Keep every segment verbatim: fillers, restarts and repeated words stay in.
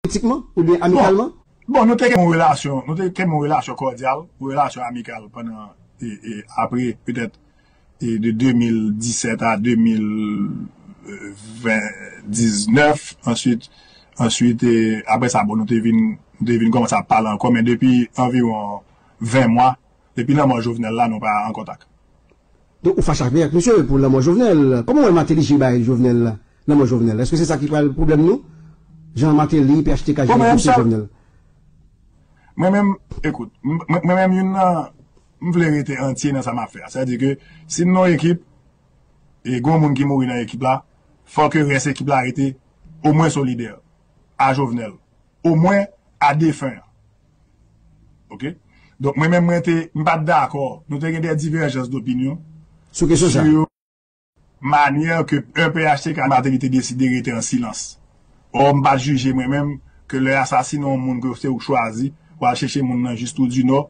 politikman oubyen amikalman? Bon, nou te gen yon relasyon, nou te gen yon relasyon kòdyal, yon relasyon amikal pandan, e, e, apre, petèt, e, de de mil disèt a de mil ven, diznèf, answit, answit, e, apre sa, bon, nou te vin, nou te vin kòmanse ap pale ankò, men depi anviwon ven mwa, depi lanmò Jovenel la, nou pa an kontak. Donk, ou fache avèk misye pou lanmò Jovenel. Kòman w wè Martelly jere bagay Jovenel la? Lanmò Jovenel. Èske se sa ki pral pwoblèm nou? Jan Martelly, P H T K jere dosye Jovenel? Mwen menm, ekout, m- mwen mwen menm youn nan, m vle rete antye nan sa m ap fè a. Sa vle di ke si m nan yon ekip, e gen yon moun ki mouri nan ekip la, fò ke rès ekip la rete omwen solidè a Jovenel, omwen a defen an. Oke? Donk, mwen menm, mwen te, m pa t dakò. Nou te gen de divèjans dopinyon sou kesyon sa, sou manyè ke P H T K Martelly te deside rete an silans. Ò, m pa t jije mwen menm ke lè asasinen yon moun ke se ou k chwazi, w al chèche moun nan jis Trou di Nò,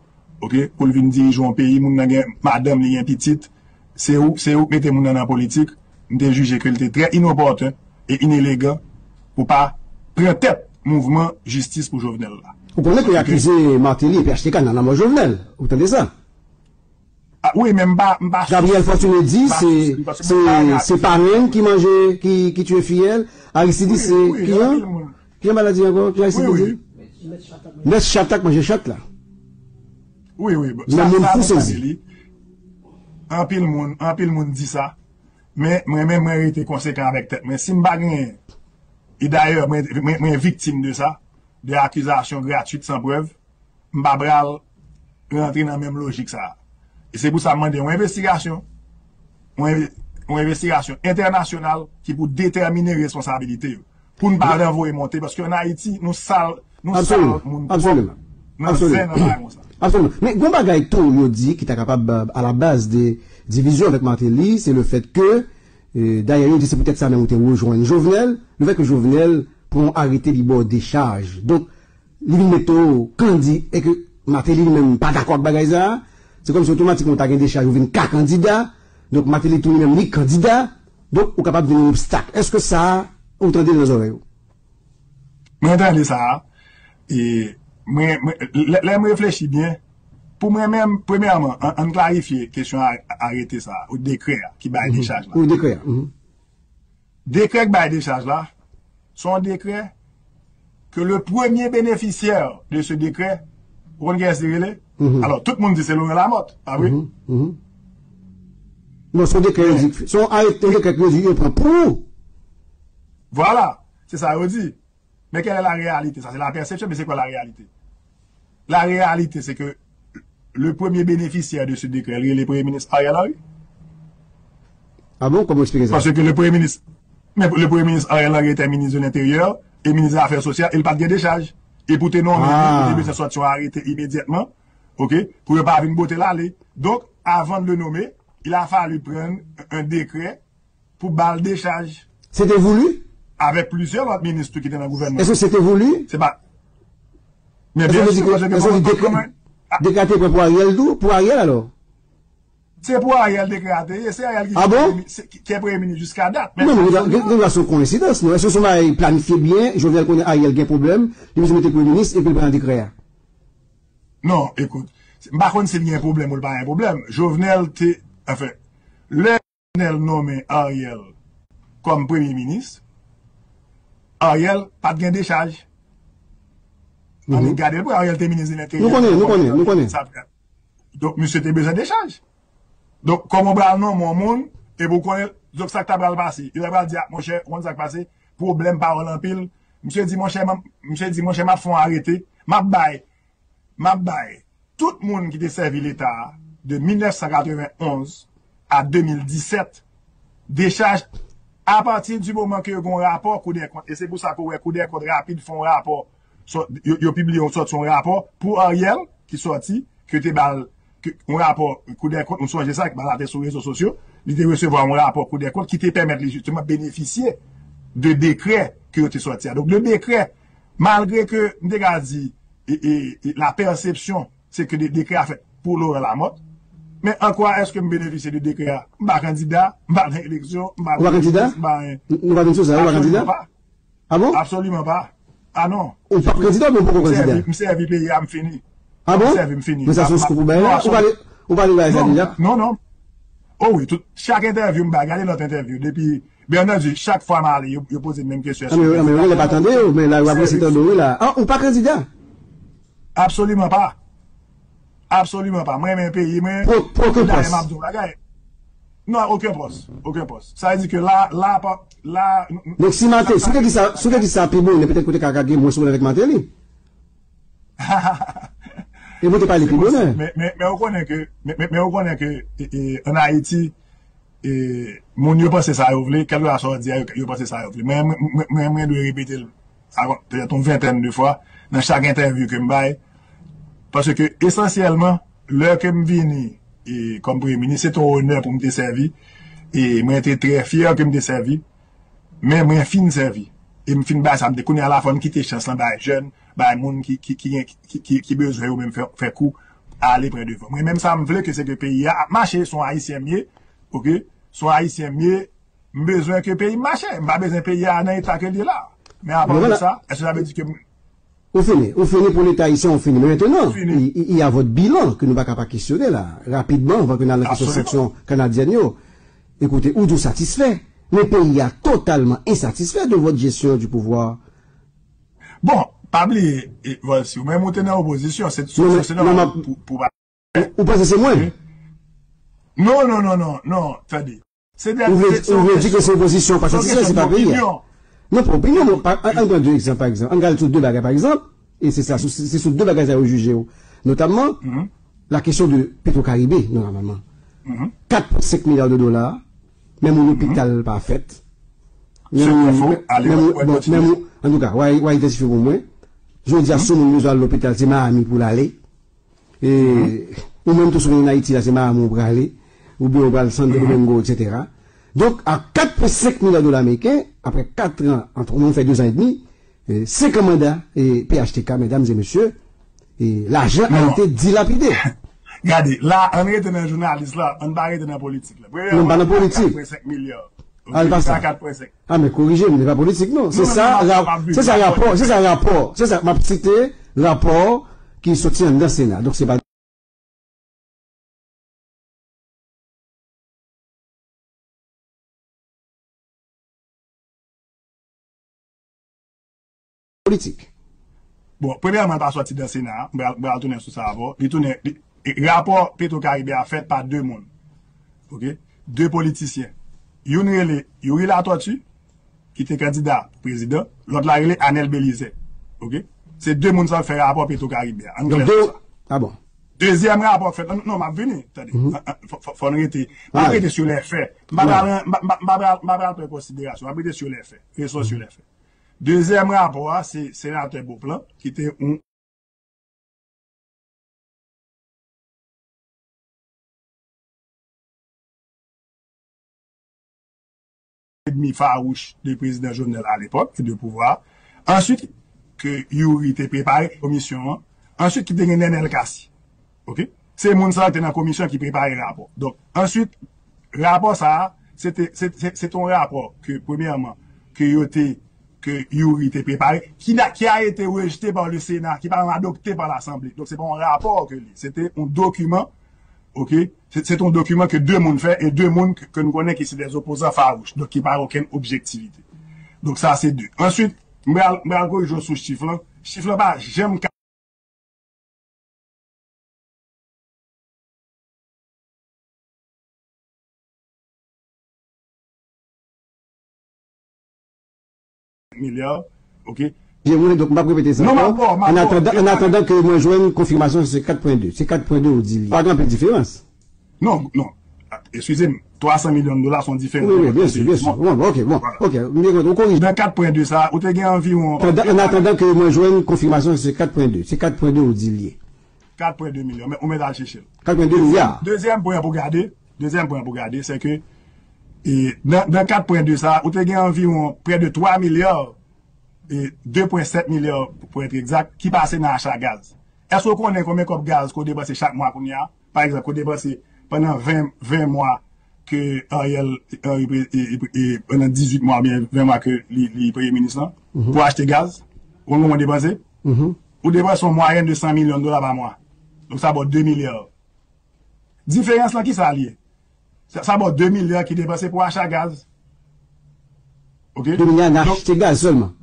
oke, pou l vin dirije yon peyi, moun nan gen madanm, li gen pitit, se ou, se ou k mete moun nan nan politik, m te jije ke l te trè inopòten e inelegan pou pa pran tèt mouvman jistis pou Jovenel la. Ou konnen ke y akize Martelly e P H T K nan lanmò Jovenel. Ou tande sa? Ah, wi, men m pa, m pa Gabriel Fortuné di se, se, se Parenn ki manje, ki, ki tiye Fiyèl. Aristide di se, kijan? Kijan bagay la di ankò? Kijan Aristide di? Mèt chat la k manje chat la. Wi, wi, bon, sa, moun fou sezi. Anpil moun, anpil moun di sa. Men, mwen menm, mwen rete konsekan avèk tèt mwen. Si m pa genyen, e dayè, mwen, mwen, mwen viktim de sa, de akizasyon gratwit san prèv, m pa pral rantre nan menm lojik sa a. E se pou sa m mande yon envestigasyon, yon enve- yon envestigasyon entènasyonal ki pou detèmine responsabilite yo. Pou n pa ranvoye monte, paske ann Ayiti, nou sal, nou sal moun pwòp nan zen nan bagay konsa. Absoliman. Men gon bagay tou yo di ki ta kapab, euh, à la base de divizyon avèk Martelly, se le fèt ke, euh, dayè yo di se poutèt sa menm ou te rejwenn Jovenel, le fèt ke Jovenel pran yon arete li ba w dechaj. Donk, li vin mete w kandi e ke Martelly li menm pa dakò ak bagay sa a, se kòmsi otomatikman ou ta gen dechaj ou vin ka kandida. Donk, Martelly tou li menm li kandida. Donk, ou kapab vin yon obstak. Èske sa a, ou tande l nan zòrèy ou? Mwen tande sa a. E mwen, mwen, lè, lè m reflechi byen, pou mwen menm, premyèman, ann, ann klarifye kesyon a- arete sa a, ou dekrè a, ki bay dechaj la. Ou dekrè a. Dekrè k bay dechaj la, se yon dekrè ke le premye benefisyè de se dekrè, ou konn kiyès li rele? Alò, tout moun di se Laurent Lamothe, pa vre? Non, se yon dekrè yo di, se yon arete, yon dekrè ke yo di yo pran pou ou. Vwala, se sa yo di. Men kèl è la reyalite? Sa se la pèsepsyon, men se kwa la reyalite? La reyalite, se ke le premye benefisyè de se dekrè, li rele Premye Minis Ariel Henry. Ah bon? Kòman w eksplike sa? Paske le premye minis, men le premye minis Ariel Henry te minis de lenteryè e minis de afè sosyal, e l pa t gen dechaj. E pou te nonmen li, li te bezwen sòti yon arete imedyatman, oke, pou yo pa vin bote l ale. Donk, avant de le nommer, il a fallu prendre un décret pou ba l dechaj. Se te voulu? Avèk plizyè lòt minis tou ki te nan gouvènman. Èske se te voulu? Se pa. Men byen si, paske dekrè a te pran pou Ariel tou, pou Ariel alò? Se pou Ariel dekrè a te ye, se Ariel ki, ah bon? Ki, ki premye minis jiska dat. Non, men gen dwa se yon koyensidans, non? Èske se yon bagay planifye byen, Jovenel konnen Ariel gen pwoblèm, li bezwen mete premye minis epi l pran dekrè a? Non, ekout, m pa konn si l gen pwoblèm ou l pa gen pwoblèm. Jovenel te, anfen, lè Jovenel nonmen Ariel kòm premye minis, Ariel pa t gen dechaj. Ann gade l pou Ariel te minis de lenteryè. Nou konnen, nou konnen, nou konnen. Donk, misye te bezwen dechaj. Donk, kòman w pral nonmen yon moun, epi w konnen, donk, sa k ta pral pase? Yo ta pral di, a, monchè, ou konn sa k pase? Pwoblèm pawòl anpil. Misye di, monchè, m, misye di, monchè, m ap fè yon arete, m ap bay, m ap bay tout moun ki te sèvi Leta a de mil nèf san katrevenn onz a de mil disèt dechaj apati di moman ke yo gen yon rapò Kou dè Kont. E se pou sa ke w wè Kou dè Kont rapid fè yon rapò, sò- yo, yo pibliye yon sòti yon rapò pou Ariel ki sòti, ke yo te ba l, ke, yon rapò Kou dè Kont, nou sonje sa, ki ba l atè sou rezo sosyo, li te resevwa yon rapò Kou dè Kont ki te pèmèt li jisteman benefisye de dekrè ke yo te sòti a. Donk, de dekrè, malgre ke m te ka di, e, e, e la pèsepsyon, se ke de, dekrè a fèt pou Laurent Lamothe. Men an kwa èske m benefisye de dekrè a? M pa kandida, m pa nan eleksyon, m pa premye minis, m pa anyen. Ou pa kandida? N-, nou pa vin sou sa, ou pa kandida? Absoliman pa. Ah bon? Absoliman pa. Ah non. Ou p ap kandida oubyen ou poko kandida? M sèvi peyi a, m fini. Ah bon? M sèvi, m fini. Men sa se yon scoop ou bay la? Ou pale, ou pale bay sa deja? Non, non. Oh wi, tout, chak entèvyou m bay, gade lòt entèvyou. Depi, byen antandi, chak fwa m ale, yo, yo poze m menm kesyon. Ah, men, men, men, pa tande yo, men la, yo ap resi tande wi la. Ah, ou pa kandida? Absoliman pa. Absoliman pa. Mwen renmen peyi mwen. Pou, pou okenn pòs. M ap di w bagay. Non, okenn pòs. Okenn pòs. Sa vle di ke la, la, pa, la. Donk, si maten, si w te di sa, si w te di sa pi bonè, petèt ke w te ka gen mwens pwoblèm avèk Martelly. E mwen te pale pi bonè. Men, men, men ou konnen ke, men, men, men ou konnen ke, e, e, ann Ayiti, e, moun yo panse sa yo vle, kèlkeswa sa w di a, yo, yo panse sa yo vle. Mwen, mwen, mwen, mwen, mwen dwe repete l, petèt yon ventèn de fwa, nan chak entèvyou ke m bay. Paske, esansyèlman, lè ke m vini, e, kòm premye minis, se te yon onè pou m te sèvi. E mwen te trè fyè ke m te sèvi. Men mwen fin sèvi. E m fin bay sa m te. Kounye a la fò n kite chans lan bay jèn, bay moun ki, ki, ki, gen- ki, ki, ki bezwen yo menm fè, fè kou, ale pran devan. Mwen menm sa m vle ke se ke peyi a ap mache, se yon Ayisyen m ye, oke? Se yon Ayisyen m ye, m bezwen ke peyi m mache. M pa bezwen peyi a nan eta ke l ye la. Men apa de sa, èske sa vle di ke m- Ou fini, ou fini pou Leta ayisyen, ou fini. Men mentenan, i, i, i a vòt bilan ke nou pa ka pa kesyone la. Rapidman, anvan ke n al nan kesyon sanksyon kanadyèn yo. Ekoute, ou di w satisfè, men peyi a totalman ensatisfè de vòt jesyon di pouvwa. Bon, pa bliye, e, Volcy, ou menm ou te nan opozisyon, se sou kesyon nan pou, pou, pou Ou, ou panse se mwen? Non, non, non, non, non, tande. Se de, Ou vle, se, se ou yon vle di ke kesyon, se opozisyon pa se yon satisfè, kesyon se de pa peyi a. Opinyon. Non, pa opinyon, non. Pa, an, an pran de egzanp, pa egzanp. An gade sou de bagay, pa egzanp. E se sa, se, se sou de bagay sa yo jije w. Notamman, la kesyon de Petro Caribe, nòmalman. Kat pwen senk milya de dola, menm yon lopital pa fèt. Menm, Sekrè fo, menm, ale, menm, wè, bon, kontinye. Menm, antouka, w a, w a idantifye pou mwen. Jodi a, si yon moun bezwen al lopital, se Miami pou l ale. E, ou menm tou, si w vin Ayiti la, se Miami ou prale, oubyen ou pral Santo Domingo, etsetera. Donk, a kat pwen senk milya dola ameriken, apre kat an, ant, ou menm fè de zan edmi, e, senk an manda, e, P H T K, medam e mesye, e, lajan a été dilapidé. Gade, la, ann rete nan jounalis la, ann pa rete nan politik la. Non, pa nan politik. Kat pwen senk milya. Al pa sa. Kat pwen senk. Ah, men korije m, li pa politik, non. Se sa, se sa rapò, se sa rapò, se sa, m ap site rapò ki soti anndan Sena. Donk, se pa politik. Bon, premyèman, l pa soti nan Sena, m pral, m pral tounen sou sa avè w. Li tounen, li, e, rapò Petro Caribe a fèt pa de moun. Oke? De politisyen. Youn rele Youri Latortue, ki te kandida pou prezidan, lòt la rele Anèl Belizè. Oke? Se de moun sa yo fè rapò Petro Caribe a. Ann klè sou sa. Ah bon. Dezyèm rapò k fèt, non, non, m ap vini, tande. An, an, fò, fò, fò n rete. M ap rete sou lè fè. M pa pral, m pa, m pa, m pa pral, m pa pral pran konsiderasyon. M ap rete sou lè fè. Rete sou lè fè. Dezyèm rapò a, se senatè Beauplan, ki te yon edmi fawouch de prezidan Jovenel alepòk e de pouvwa a. Answit, ke Youri te prepare komisyon an. Answit, ki te gen Nenel Cassy. Oke? Se moun sa yo ki te nan komisyon ki prepare rapò. Donk, answit, rapò sa a, se te, se, se, se te yon rapò ke, premyèman, ke yo te, ke Youri te prepare, ki n'a, qui a été rejeté par le Sénat, ki pa janm adopte pa Lasanble. Donk, se pa yon rapò ke li, se te yon dokiman, oke? Se, se te yon dokiman ke de moun fè, e de moun ke, ke nou konnen ki se de opozan fawouch, donk ki pa gen okenn objektivite. Donk, sa se de. Answit, m pral, m pral korije w sou chif lan. Chif lan pa janm ka milya, oke? Byen, mwen, donk, m ap repete sa ankò. Non, m ap, m ap, an atandan, an atandan ke mwen jwenn konfimasyon, se kat pwen de. Se kat pwen de ou di li. Pa gen anpil diferans. Non, non. Eskize m, twa san milyon dola se yon diferans. Wi, wi, byen si, byen si. Bon, bon, oke, bon, oke, m byen kontan, ou korije. Nan kat pwen de sa, ou te gen anviwon. Pandan, an atandan ke mwen jwenn konfimasyon, se kat pwen de. Se kat pwen de ou di li ye. Kat pwen de milyon, men ou mèt al chèche l. Kat pwen de milya. Dezyèm, dezyèm pwen pou gade, dezyèm pwen pou gade, se ke, e, nan, nan kat pwen de sa, ou te gen anviwon prè de twa milya, e, de pwen sèt milya pou, pou èt egzak, ki pase nan acha gaz. Èske w konnen konbyen kòb gaz ke w depanse chak mwa kounye a? Pa egzanp, ke w depanse pandan ven, ven mwa ke Ariel Henry, e, e, e, pandan dizuit mwa oubyen ven mwa ke li, li premye minis lan, pou achte gaz? Ou konn konbyen w depanse? Mhm. Ou depanse yon mwayèn de san milyon dola pa mwa. Donk, sa ba w de milya. Diferans lan, ki sa l ye? Sa, sa ba w de milya ki depanse pou acha gaz. Ok? De milya nan achte gaz sèlman.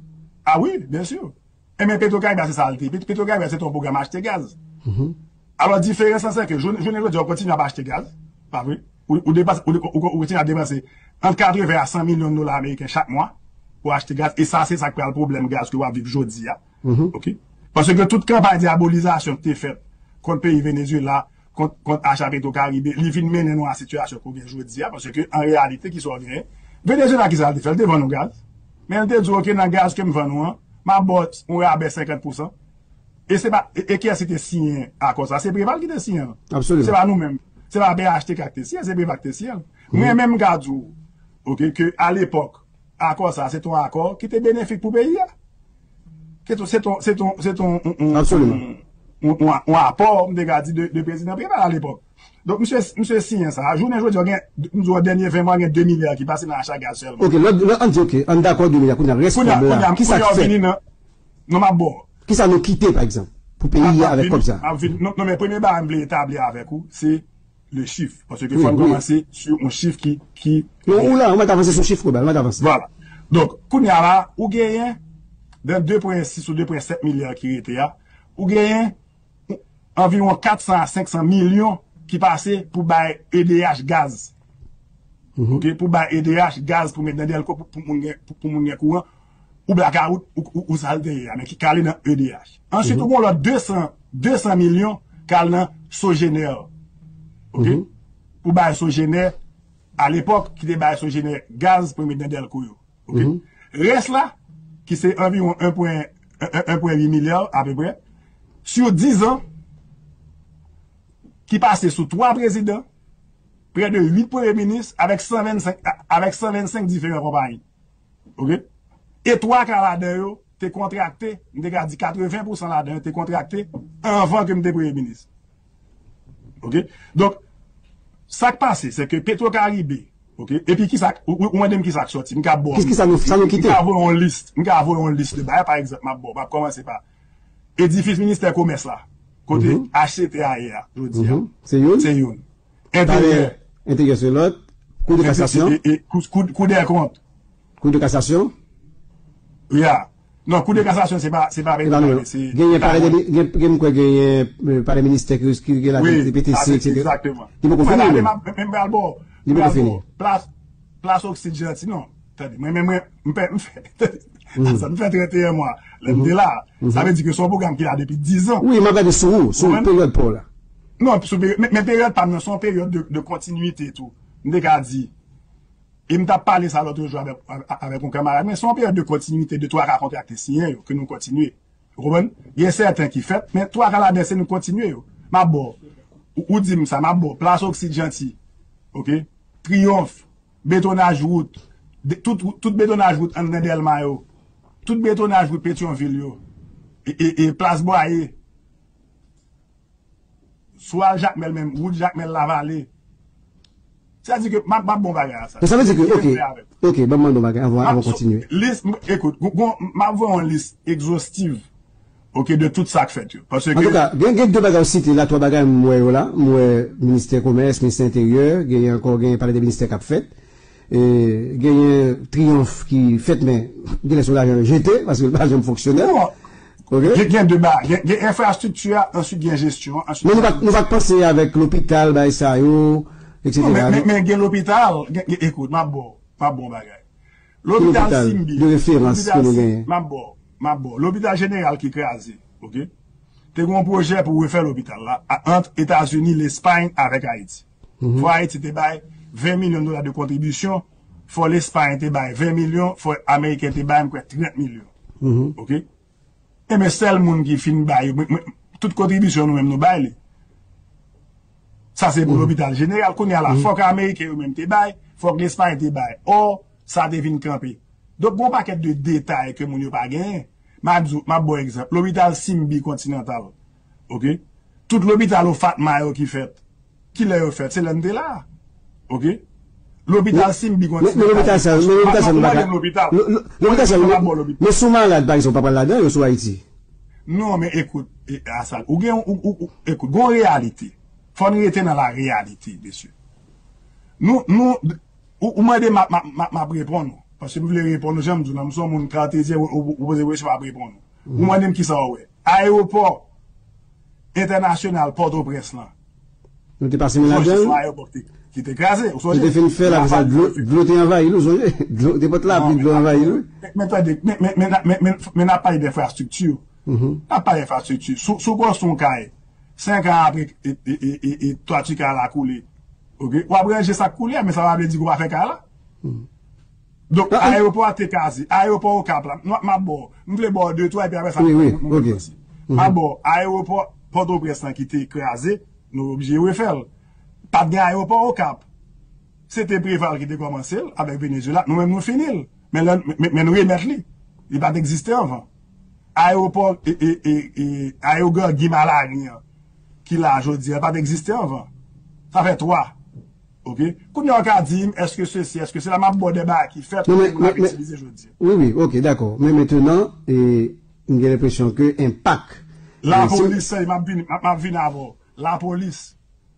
Ah wi, byen si. Enben, Petro Caribe a, se sa l te. Pet- Petro Caribe a, se te yon pwogram achte gaz. Alò, diferans lan, se ke jounen jounen jodi a, w kontinye ap achte gaz, pa vre? Ou, ou, depanse, ou, ou, ou kontinye ap depanse ant katreven a san milyon dola ameriken chak mwa pou achte gaz. E sa, se sa k pral pwoblèm gaz ke w ap viv jodi a. Ok? Paske tout kanpay dyabolizasyon ki te fèt kont peyi Venezuela, kont, kont acha Petro Caribe, li vin mennen nou a sitiyasyon ke w gen jodi a. Paske, an reyalite, ki sa w genyen? Venezuela, ki sa l te fè? L te vann nou gaz. Men l te di, ok, nan gaz ke m vann ou an, m ap ba w yon rabè senkant pousan. E se pa, e, e kiyès ki te siyen akò sa? Se Preval ki te siyen l. Absoliman. Se pa nou menm. Se pa P H T K ki te siyen, se Preval ki te siyen l. Mwen menm, m ka di w, ok, ke alepòk, akò sa, se te yon akò ki te benefik pou peyi a. Se te, se te, se te, se te yon, yon, yon, Absoliman. yon, yon, yon apò, m te ka di, de, de prezidan Preval alepòk. Donk, misye, misye siyen sa. Jounen jodi a, gen, m di w, dènye ven mwa, gen de milya ki pase nan acha gaz sèlman. Ok, lòt, lòt, ann di, ok, ann dakò de milya, kounye a, rès Kounye a, kòb la, kounye a, ki sa kounye a, k fèt? Vini nan, non, m ap ba w. Ki sa nou kite, pa egzanp, pou peyi a avèk kòb sa? M ap vin, non, non, men premye bagay m vle etabli avèk ou, se le chif. Paske Wi, fò n wi. kòmanse sou yon chif ki, ki Non, ou la, ou mèt avanse sou chif kòb la, ou mèt avanse. Vwala. Donk, kounye a la, ou genyen, nan de pwen sis ou de pwen sèt milya ki rete a, ou genyen anviwon kat san a senk san milyon ki pase pou bay E D H gaz. Ok, pou bay E D H gaz pou met nan dèlko pou, pou moun gen, pou, pou moun gen kouran, ou blakawout, ou, ou, ou sa l te ye a, men ki kale nan E D H. Answit, ou gen lòt de san, de san milyon k al nan Sogener. Ok? Pou bay Sogener, alepòk, ki te bay Sogener gaz pou met nan dèlko yo. Ok? Rès la, ki se anviwon en pwen, en, en, en pwen uit milya, apeprè, sou diz an, ki pase sou twa prezidan, prè de uit premye minis, avèk san vennsenk, avèk san vennsenk diferan konpayi. Ok? E twa ka ladan yo te kontrakte, m te ka di katreven pousan ladan yo te kontrakte anvan ke m te premye minis. Ok? Donk, sa k pase, se ke Petro Caribe, ok? Epi ki sa, ou, ou, ou mande m ki sa k sòti, m ka ba w. Ki, ki sa nou, sa nou M kite? ka voye yon lis, m ka voye yon lis de bagay, pa egzanp, m ap ba w, m ap kòmanse pa edifis ministè komès la, kote H C T a ye a, jodi a. Mhm. Se youn? Se youn. Enteryè. Enteryè se lòt. Kou de kasasyon. E, e, kou, kou, kou dè kont. Kou de kasasyon. Ya. Non, kou de kasasyon, se pa, se pa E pa nou, se genyen palè de, gen, gen, m kwè genyen, euh, palè ministè ki, ki gen la Wi, D P T C, sa se et cetera. Egzakteman. Li poko fini, Mwen menm. menm, menm pral bò. Li poko fini. Plas, plas Oksid Janti, non. Tande, mwen, mwen, mwen, m fè, sa m fè trannteyen mwa. Lè m te la, sa vle di ke se yon pwogram ki la depi diz an. Wi, m ap gade sou ou, sou Konprann? Peryòd pa w la. Non, sou peryòd, men, men peryòd pa m nan, se yon peryòd de, de kontinwite tou. M te ka di, e m t ap pale sa lòt jou avèk, avèk yon kanmarad, men se yon peryòd de kontinwite de twa ka kontrakt te siyen yo, ke nou kontinye. Ou konprann? Gen sèten ki fèt, men twa ka ladan se nou kontinye yo. M ap ba w. Ou, ou di m sa, m ap ba w. Plas Oksid Janti. Ok? Triyonf. Betonaj wout. De, tout, tout betonaj wout anndan Dèlma yo. Tout betonaj wout Petyonvil yo. E, e, e Plas Bwaye. Si w al Jakmèl menm, wout Jakmèl Lavale. Sa di ke m ap, m ap bon bagay a sa. Men sa vle di ke, ok, ok, ban m mande yon bagay anvan, anvan w kontinye. Lis, m, ekout, gon, gon, m ap voye yon lis egzostiv, ok, de tout sa k fèt yo. Paske Antouka, gen, gen de bagay w site la, twa bagay m wè yo la, m wè ministè komès, ministè enteryè, genyen ankò, genyen palè de ministè k ap fèt. E, genyen triyonf ki fèt, men genlè se yon lajan yo jete, paske l pa janm fonksyonèl. Non. Ok? Gen, gen de ba, gen, gen enfrastrikti a, answit gen jesyon an, answit Men nou pa, nou pa t panse avèk lopital, bagay sa yo, Non, et cetera. men, men, men gen lopital, gen, gen, ekout, m ap ba w, m ap ba w bagay. Lopital lopital Simbi, de referans lopital ke nou Sim- genyen? M ap ba w, m ap ba w. Lopital Jeneral ki kraze, ok? Te gen yon pwojè pou refè lopital la, a, ant Etazini, Lespay avèk Ayiti. Fò Ayiti te bay ven milyon dola de kontribisyon, fò Lespay te bay ven milyon, fò Ameriken te bay, m kwè, trant milyon. Ok? Enben, sèl moun ki fin bay, mwen, mwen, tout kontribisyon nou menm nou bay li. Sa se pou lopital jeneral. Kounye a la, fòk Ameriken yo menm te bay, fòk Lespay te bay. Ò, sa te vin kanpe. Donk, gon pakèt de detay ke moun yo pa genyen. M ap di w, m ap ba w egzanp. Lopital Simbi Kontinantal. Ok? Tout lopital Ofatma yo ki fèt. Kilè yo fèt? Se lè n te la. Ok? Lopital Simbi gon ti. Men lopital sa, men lopital sa nou pa ka. Lopital sa, men si w malad, pa egzanp, ou pa pral ladan yo sou Ayiti. Non, men ekout, e, Asad, ou gen, ou, ou, ou, ekout, gon reyalite. Fò n rete nan la reyalite, mesye. Nou, nou, ou, ou mande m ap, m ap, m ap, m ap reponn ou. Paske m vle reponn ou, jan m di w la, m se yon moun katezyen, ou, ou, ou poze kesyon, m ap reponn ou. Ou mande m kisa w wè. Ayewopò entènasyonal Pòtoprens lan. Nou te pase men ladan l. Ayewopò ki te, ki te kraze. Ou sonje? Nou te fin fè l, apre sa, dlo, dlo te anvayi l, ou sonje? Dlo te pot lapli, dlo anvayi l, wi. Men, men tande, men, men, men, men, men, men n ap pale de enfrastrikti. N ap pale enfrastrikti. Si w, si w konstwi yon kay, senk an apre, e, e, e, e, e twati kay la koule. Oke? W ap ranje sa k koule a, men sa pa vle di ke w pa fè kay la. Donk, ayewopò a te kraze. Ayewopò Okap la, m, m ap ba w. M vle ba w de, twa, epi apre sa, nou, nou, nou, nou, m ap ba w. Ayewopò Pòtoprens lan ki te kraze, nou oblije refè l. Pa t gen ayewopò Okap. Se te Preval ki te kòmanse l avèk Venezuela. Nou menm, nou fini l. Men, lè, men, men nou remèt li. Li pa t egziste anvan. Ayewopò, e, e, e, e, ayewopò Guy Malary an, ki la jodi a, pa t egziste anvan. Sa fè twa. Oke? Kounye a, w ka di m, èske sesi, èske sela, m ap ba w de bagay ki fèt, non, men, moun ap itilize jodi a. Wi, wi, oke, dakò. Men mentenan, e, m gen lenpresyon ke enpak, e, si w- Lapolis, sa, m ap vini, m ap, m ap vini avè w. Lapolis,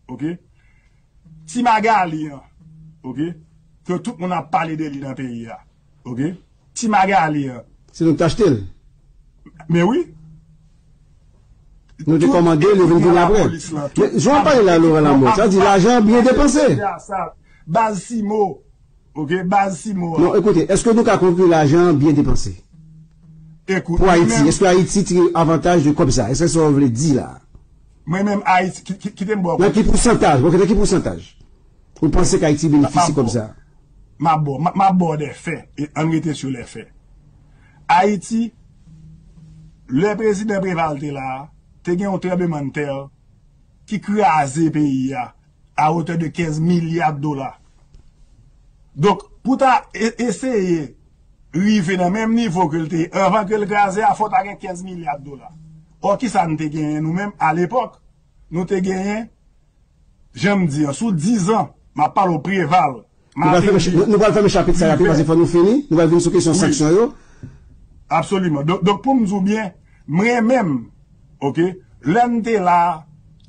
oke? Ti Magali an, oke? Ke tout moun ap pale de li nan peyi a, oke? Ti Magali an. Se nou ki t achte l. Men wi. Nou te kòmande l, yo vin kounye apre. Men, jan w ap pale la, Laurent Lamothe, sa di lajan an byen depanse. Baz Simo, oke, baz Simo a. Non, ekoute, èske nou ka konkli lajan an byen depanse? Ekout, pou Ayiti, èske Ayiti tire avantaj de kòb sa? Èske se sa w vle di la? Mwen menm, Ayiti, ki, ki, kite m ba w. Nan ki pousantaj? Bon, nan ki pousantaj ou panse ke Ayiti benefisye kòb sa? M ap ba w, m ap ba w de fè, e ann rete sou lè fè. Ayiti, lè prezidan Preval te la a, te gen yon tranblemanntè ki kraze peyi a, à hauteur de quinze milliards de dollars. Donk, pou ta e-, eseye rive nan menm nivo ke l te ye anvan ke l kraze a, fò ta gen kenz milya de dola. Ò, kisa n te genyen nou menm alepòk? Nou te genyen, jan m di an, sou diz an, m ap pale w Preval, nou pral fèmen, nou pral fèmen chapit sa rapid, paske fò nou fini, nou pral vin sou kesyon sanksyon yo. Absoliman. Donk, donk, pou m di w byen, mwen menm, oke, lè n te la,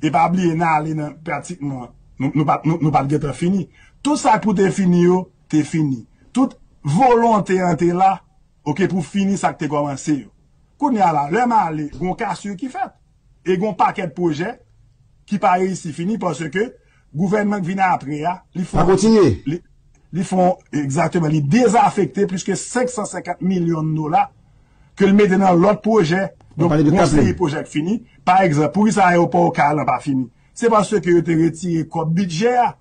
e pa bliye n ale nan pratikman, nou, nou pa, nou, nou pa t gentan fini. Tout sa k pou te fini yo, te fini. Tout volonte an te la, oke, pou fini sa k te kòmanse yo. Kounye a la, lè m ale, gon kasir ki fèt. E gon pakèt pwojè ki pa reyisi fini paske gouvènman k vin apre a, li fè yon, li, li fè yon, egzakteman, li dezafekte plis ke senk san senkant milyon dola ke l mete nan lòt pwojè. Donk, gon seri pwojè k fini. Pa egzanp, poukisa ayewopò Okap lan pa fini? Se paske yo te retire kòb bidjè a.